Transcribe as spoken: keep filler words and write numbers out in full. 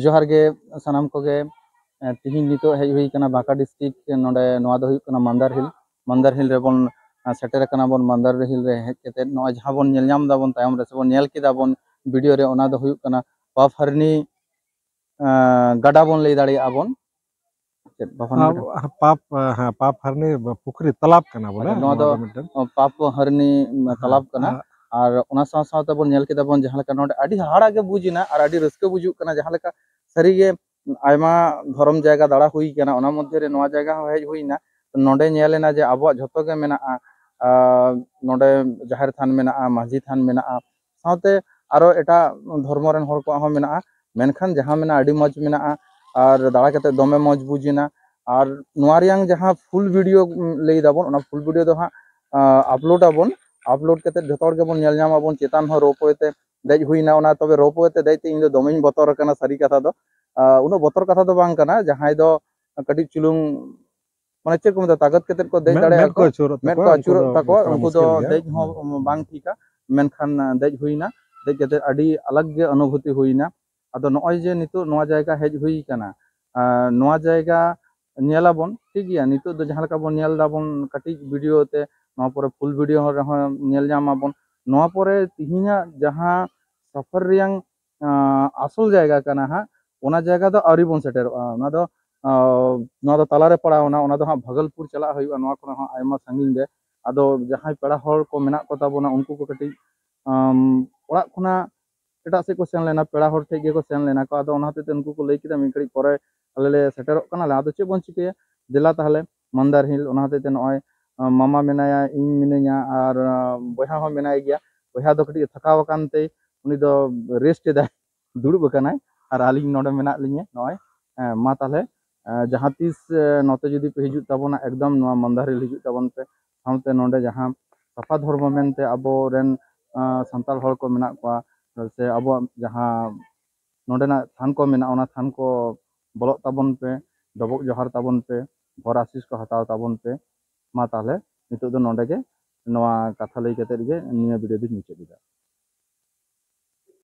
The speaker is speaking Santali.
ᱡᱚᱦᱟᱨ ᱜᱮ ᱥᱟᱱᱟᱢ ᱠᱚᱜᱮ᱾ ᱮᱸ, ᱛᱤᱦᱤᱧ ᱱᱤᱛᱚᱜ ᱦᱮᱡ ᱦᱩᱭ ᱠᱟᱱᱟ ᱵᱟᱸᱠᱟ ᱰᱤᱥᱴᱨᱤᱠᱴ, ᱱᱚᱰᱮ ᱱᱚᱣᱟ ᱫᱚ ᱦᱩᱭᱩᱜ ᱠᱟᱱᱟ ᱢᱟᱱᱫᱟᱨ ᱦᱤᱞ᱾ ᱢᱟᱱᱫᱟᱨ ᱦᱤᱞ ᱨᱮᱵᱚᱱ, ᱮᱸ, ᱥᱮᱴᱮᱨ ᱟᱠᱟᱱᱟ ᱵᱚᱱ᱾ ᱢᱟᱱᱫᱟᱨ ᱦᱤᱞ ᱨᱮ ᱦᱮᱡ ᱠᱟᱛᱮ ᱱᱚᱜᱼᱚᱭ ᱡᱟᱦᱟᱸ ᱵᱚᱱ ᱧᱮᱞ ᱧᱟᱢ ᱫᱟᱵᱚᱱ ᱛᱟᱭᱚᱢ ᱨᱮ, ᱥᱮᱵᱚᱱ ᱧᱮᱞ ᱠᱮᱫᱟ ᱵᱚᱱ ᱵᱷᱤᱰᱤᱭᱳ ᱨᱮ, ᱚᱱᱟ ᱫᱚ ᱦᱩᱭᱩᱜ ᱠᱟᱱᱟ ᱯᱟᱯ ᱦᱟᱨᱱᱤ, ᱮᱸ, ᱜᱟᱰᱟ ᱵᱚᱱ ᱞᱟᱹᱭ ᱫᱟᱲᱮᱭᱟᱜᱼᱟ ᱵᱚᱱ᱾ ᱪᱮᱫ ᱵᱟᱵᱚᱱ ᱦᱮᱸ, ᱜᱟᱰᱟ? ᱦᱮᱸ, ᱯᱟᱯ, ᱦᱮᱸ, ᱯᱟᱯ ᱦᱟᱨᱱᱤ ᱯᱩᱠᱷᱨᱤ, ᱛᱟᱞᱟᱵ ᱠᱟᱱᱟ ᱵᱚᱞᱮ, ᱟᱪᱪᱷᱟ, ᱱᱚᱣᱟ ᱱᱚᱣᱟ ᱫᱚ ᱫᱚ ᱢᱤᱫᱴᱮᱱ᱾ ᱯᱟᱯ ᱦᱟᱨᱱᱤ ᱦᱮᱸ, ᱛᱟᱞᱟᱵ ᱠᱟᱱᱟ᱾ ᱦᱮᱸ᱾ ᱟᱨ ᱚᱱᱟ ᱥᱟᱶ ᱥᱟᱶ ᱛᱮᱵᱚᱱ ᱧᱮᱞ ᱠᱮᱫᱟ ᱵᱚᱱ ᱡᱟᱦᱟᱸ ᱞᱮᱠᱟ ᱱᱚᱰᱮ ᱟᱹᱰᱤ ᱦᱟᱦᱟᱲᱟ ᱜᱮ ᱵᱩᱡᱽ ᱮᱱᱟ ᱟᱨ ᱟᱹᱰᱤ ᱨᱟᱹᱥᱠᱟᱹ ᱵᱩᱡᱩᱜ ᱠᱟᱱᱟ, ᱡᱟᱦᱟᱸ ᱞᱮᱠᱟ ᱥᱟᱹᱨᱤᱜᱮ ᱟᱭᱢᱟ ᱫᱷᱚᱨᱚᱢ ᱡᱟᱭᱜᱟ ᱫᱟᱬᱟ ᱦᱩᱭ ᱠᱟᱱᱟ, ᱚᱱᱟ ᱢᱚᱫᱽᱫᱷᱮ ᱨᱮ ᱱᱚᱣᱟ ᱡᱟᱭᱜᱟ ᱦᱚᱸ ᱦᱮᱡ ᱦᱩᱭ ᱮᱱᱟ᱾ ᱱᱚᱰᱮ ᱧᱮᱞ ᱮᱱᱟ ᱡᱮ ᱟᱵᱚᱣᱟᱜ ᱡᱷᱚᱛᱚ ᱜᱮ ᱢᱮᱱᱟᱜᱼᱟ᱾ ᱟᱨ ᱱᱚᱰᱮ ᱡᱟᱦᱮᱨ ᱛᱷᱟᱱ ᱢᱮᱱᱟᱜᱼᱟ, ᱢᱟᱹᱡᱷᱤ ᱛᱷᱟᱱ ᱢᱮᱱᱟᱜᱼᱟ, ᱥᱟᱶᱛᱮ ᱟᱨᱚ ᱮᱴᱟᱜ ᱫᱷᱚᱨᱢᱚ ᱨᱮᱱ ᱦᱚᱲ ᱠᱚᱣᱟᱜ ᱦᱚᱸ ᱢᱮᱱᱟᱜᱼᱟ, ᱢᱮᱱᱠᱷᱟᱱ ᱡᱟᱦᱟᱸ ᱢᱮᱱᱟᱜᱼᱟ ᱟᱹᱰᱤ ᱢᱚᱡᱽ ᱢᱮᱱᱟᱜᱼᱟ᱾ ᱟᱨ ᱫᱟᱬᱟ ᱠᱟᱛᱮ ᱫᱚᱢᱮ ᱢᱚᱡᱽ ᱵᱩᱡᱽ ᱮᱱᱟ᱾ ᱟᱨ ᱱᱚᱣᱟ ᱨᱮᱭᱟᱝ ᱡᱟᱦᱟᱸ ᱯᱷᱩᱞ ᱵᱷᱤᱰᱤᱭᱳ ᱞᱟᱹᱭ ᱫᱟᱵᱚᱱ, ᱚᱱᱟ ᱯᱷᱩᱞ ᱵᱷᱤᱰᱤᱭᱳ ᱫᱚ ᱦᱟᱸᱜ ᱟᱯᱞᱳᱰ ᱟᱵᱚᱱ᱾ ᱟᱯᱞᱳᱰ ᱠᱟᱛᱮ ᱡᱷᱚᱛᱚ ᱦᱚᱲ ᱜᱮᱵᱚᱱ ᱧᱮᱞ ᱧᱟᱢ ᱟᱵᱚᱱ᱾ ᱪᱮᱛᱟᱱ ᱦᱚᱸ ᱨᱳᱯᱣᱮ ᱛᱮ ᱫᱮᱡ ᱦᱩᱭᱱᱟ᱾ ᱚᱱᱟ ᱛᱚᱵᱮ ᱨᱳᱯᱣᱮ ᱛᱮ ᱫᱮᱡ ᱛᱮ ᱤᱧ ᱫᱚ ᱫᱚᱢᱮᱧ ᱵᱚᱛᱚᱨ ᱟᱠᱟᱱᱟ ᱥᱟᱹᱨᱤ ᱠᱟᱛᱷᱟ ᱫᱚ᱾ ᱟᱨ ᱩᱱᱟᱹᱜ ᱵᱚᱛᱚᱨ ᱠᱟᱛᱷᱟ ᱫᱚ ᱵᱟᱝ ᱠᱟᱱᱟ, ᱡᱟᱦᱟᱸᱭ ᱫᱚ ᱠᱟᱹᱴᱤᱡ ᱪᱩᱞᱩᱝ, ᱢᱟᱱᱮ, ᱪᱮᱫ ᱠᱚ ᱢᱮᱛᱟᱜᱼᱟ, ᱛᱟᱜᱟᱫ ᱠᱟᱛᱮᱫ ᱠᱚ ᱫᱮᱡ ᱢᱮᱫ, ᱫᱟᱲᱮᱭᱟᱜᱼᱟ ᱢᱮᱫ ᱠᱚ ᱠᱚ, ᱟᱹᱪᱩᱨᱚᱜ ᱢᱮᱫ ᱛᱟᱠᱚᱣᱟ, ᱠᱚ ᱩᱱᱠᱩ ᱟᱹᱪᱩᱨᱚᱜ ᱫᱚ ᱛᱟᱠᱚᱣᱟ, ᱛᱷᱚᱲᱟ ᱩᱱᱠᱩ ᱫᱚ ᱢᱩᱥᱠᱤᱞ ᱜᱮᱭᱟ᱾ ᱫᱮᱡ ᱦᱚᱸ ᱵᱟᱝ ᱴᱷᱤᱠᱟ᱾ ᱢᱮᱱᱠᱷᱟᱱ, ᱟᱸ, ᱫᱮᱡ ᱦᱩᱭᱱᱟ, ᱫᱮᱡ ᱠᱟᱛᱮᱫ ᱟᱹᱰᱤ ᱟᱞᱟᱜᱽ ᱜᱮ ᱚᱱᱩᱵᱷᱩᱛᱤ ᱦᱩᱭᱱᱟ᱾ ᱟᱫᱚ ᱱᱚᱜᱼᱚᱭ ᱡᱮ ᱱᱤᱛᱚᱜ ᱱᱚᱣᱟ ᱡᱟᱭᱜᱟ ᱦᱮᱡ ᱦᱩᱭ ᱠᱟᱱᱟ, ᱟᱸ, ᱱᱚᱣᱟ ᱡᱟᱭᱜᱟ ᱧᱮᱞᱟᱵᱚᱱ, ᱴᱷᱤᱠ ᱜᱮᱭᱟ, ᱱᱤᱛᱚᱜ ᱫᱚ ᱡᱟᱦᱟᱸ ᱞᱮᱠᱟ ᱵᱚᱱ ᱧᱮᱞ ᱫᱟᱵᱚᱱ ᱠᱟᱹᱴᱤᱡ ᱵᱷᱤᱰᱤᱭᱳ ᱛᱮ, ᱱᱚᱣᱟ ᱯᱚᱨᱮ ᱯᱷᱩᱞ ᱵᱷᱤᱰᱤᱭᱳ ᱨᱮᱦᱚᱸ ᱧᱮᱞ ᱧᱟᱢ ᱟᱵᱚᱱ᱾ ᱱᱚᱣᱟ ᱯᱚᱨᱮ ᱛᱤᱦᱤᱧᱟᱜ ᱡᱟᱦᱟᱸ ᱥᱚᱯᱷᱚᱨ ᱨᱮᱭᱟᱝ, ᱟᱸ, ᱟᱥᱚᱞ ᱡᱟᱭᱜᱟ ᱠᱟᱱᱟ ᱦᱟᱸᱜ, ᱚᱱᱟ ᱡᱟᱭᱜᱟ ᱫᱚ ᱟᱹᱣᱨᱤ ᱵᱚᱱ ᱥᱮᱴᱮᱨᱚᱜᱼᱟ᱾ ᱚᱱᱟ ᱫᱚ ᱱᱚᱣᱟ ᱫᱚ ᱛᱟᱞᱟᱨᱮ ᱯᱟᱲᱟᱣ ᱮᱱᱟ, ᱚᱱᱟ ᱫᱚ ᱦᱟᱸᱜ ᱵᱷᱟᱜᱚᱞᱯᱩᱨ ᱪᱟᱞᱟᱜ ᱦᱩᱭᱩᱜᱼᱟ, ᱱᱚᱣᱟ ᱠᱷᱚᱱᱟᱜ ᱦᱚᱸ ᱟᱭᱢᱟ ᱥᱟᱺᱜᱤᱧ ᱨᱮ᱾ ᱟᱫᱚ ᱡᱟᱦᱟᱸᱭ ᱯᱮᱲᱟ ᱦᱚᱲ ᱠᱚ ᱢᱮᱱᱟᱜ ᱠᱚ ᱛᱟᱵᱚᱱᱟ, ᱩᱱᱠᱩ ᱠᱚ ᱠᱟᱹᱴᱤᱡ ᱚᱲᱟᱜ ᱠᱷᱚᱱᱟᱜ ᱮᱴᱟᱜ ᱥᱮᱫ ᱠᱚ ᱥᱮᱱ ᱞᱮᱱᱟ, ᱯᱮᱲᱟ ᱦᱚᱲ ᱴᱷᱮᱡ ᱜᱮᱠᱚ ᱥᱮᱱ ᱞᱮᱱᱟ ᱠᱚ᱾ ᱟᱫᱚ ᱚᱱᱟ ᱦᱚᱛᱮᱡ ᱛᱮ ᱩᱱᱠᱩ ᱠᱚ ᱞᱟᱹᱭ ᱠᱮᱫᱟ, "ᱢᱤᱫ ᱜᱷᱟᱹᱲᱤᱡ ᱯᱚᱨᱮ ᱟᱞᱮ ᱞᱮ ᱥᱮᱴᱮᱨᱚᱜ ᱠᱟᱱᱟᱞᱮ, ᱟᱫᱚ ᱪᱮᱫ ᱵᱚᱱ ᱪᱤᱠᱟᱹᱭᱟ, ᱫᱮᱞᱟ ᱛᱟᱦᱞᱮ ᱢᱟᱱᱫᱟᱨ ᱦᱤᱞ᱾" ᱚᱱᱟ ᱦᱚᱛᱮᱡ ᱛᱮ ᱱᱚᱜᱼᱚᱭ ᱢᱟᱢᱟ ᱢᱮᱱᱟᱭᱟ, ᱤᱧ ᱢᱤᱱᱟᱹᱧᱟ, ᱟᱨ ᱵᱚᱭᱦᱟ ᱦᱚᱸ ᱢᱮᱱᱟᱭ ᱜᱮᱭᱟ᱾ ᱵᱚᱭᱦᱟ ᱫᱚ ᱠᱟᱹᱴᱤᱡ ᱮ ᱛᱷᱟᱠᱟᱣ ᱟᱠᱟᱱ ᱛᱮ ᱩᱱᱤ ᱫᱚ ᱨᱮᱥᱴ ᱮᱫᱟᱭ, ᱫᱩᱲᱩᱵ ᱟᱠᱟᱱᱟᱭ, ᱟᱨ ᱟᱹᱞᱤᱧ ᱱᱚᱰᱮ ᱢᱮᱱᱟᱜ ᱞᱤᱧᱟᱹ ᱱᱚᱜᱼᱚᱭ᱾ ᱦᱮᱸ, ᱢᱟ ᱛᱟᱦᱞᱮ ᱡᱟᱦᱟᱸ ᱛᱤᱥ ᱱᱚᱛᱮ ᱡᱩᱫᱤ ᱯᱮ ᱦᱤᱡᱩᱜ ᱛᱟᱵᱚᱱᱟ, ᱮᱠᱫᱚᱢ ᱱᱚᱣᱟ ᱢᱟᱱᱫᱟᱨ ᱦᱤᱞ ᱦᱤᱡᱩᱜ ᱛᱟᱵᱚᱱ ᱯᱮ᱾ ᱥᱟᱶᱛᱮ ᱱᱚᱰᱮ ᱡᱟᱦᱟᱸ ᱥᱟᱯᱷᱟ ᱫᱷᱚᱨᱢᱚ ᱢᱮᱱᱛᱮ ᱟᱵᱚᱨᱮᱱ ᱥᱟᱱᱛᱟᱲ ᱦᱚᱲ ᱠᱚ ᱢᱮᱱᱟᱜ ᱠᱚᱣᱟ, ᱥᱮ ᱟᱵᱚᱣᱟᱜ ᱡᱟᱦᱟᱸ ᱱᱚᱰᱮᱱᱟᱜ ᱛᱷᱟᱱ ᱠᱚ ᱢᱮᱱᱟᱜᱼᱟ, ᱚᱱᱟ ᱛᱷᱟᱱ ᱠᱚ ᱵᱚᱞᱚᱜ ᱛᱟᱵᱚᱱ ᱯᱮ, ᱰᱚᱵᱚᱜ ᱡᱚᱦᱟᱨ ᱛᱟᱵᱚᱱ ᱯᱮ, ᱵᱚᱨ ᱟᱥᱤᱥ ᱠᱚ ᱦᱟᱛᱟᱣ ᱛᱟᱵᱚᱱ ᱯᱮ᱾ ᱢᱟ ᱛᱟᱦᱞᱮ ᱱᱤᱛᱚᱜ ᱫᱚ ᱱᱚᱰᱮ ᱜᱮ ᱱᱚᱣᱟ ᱠᱟᱛᱷᱟ ᱞᱟᱹᱭ ᱠᱟᱛᱮ ᱜᱮ ᱱᱤᱭᱟᱹ ᱵᱷᱤᱰᱤᱭᱳ ᱫᱚᱧ ᱢᱩᱪᱟᱹᱫ ᱮᱫᱟ᱾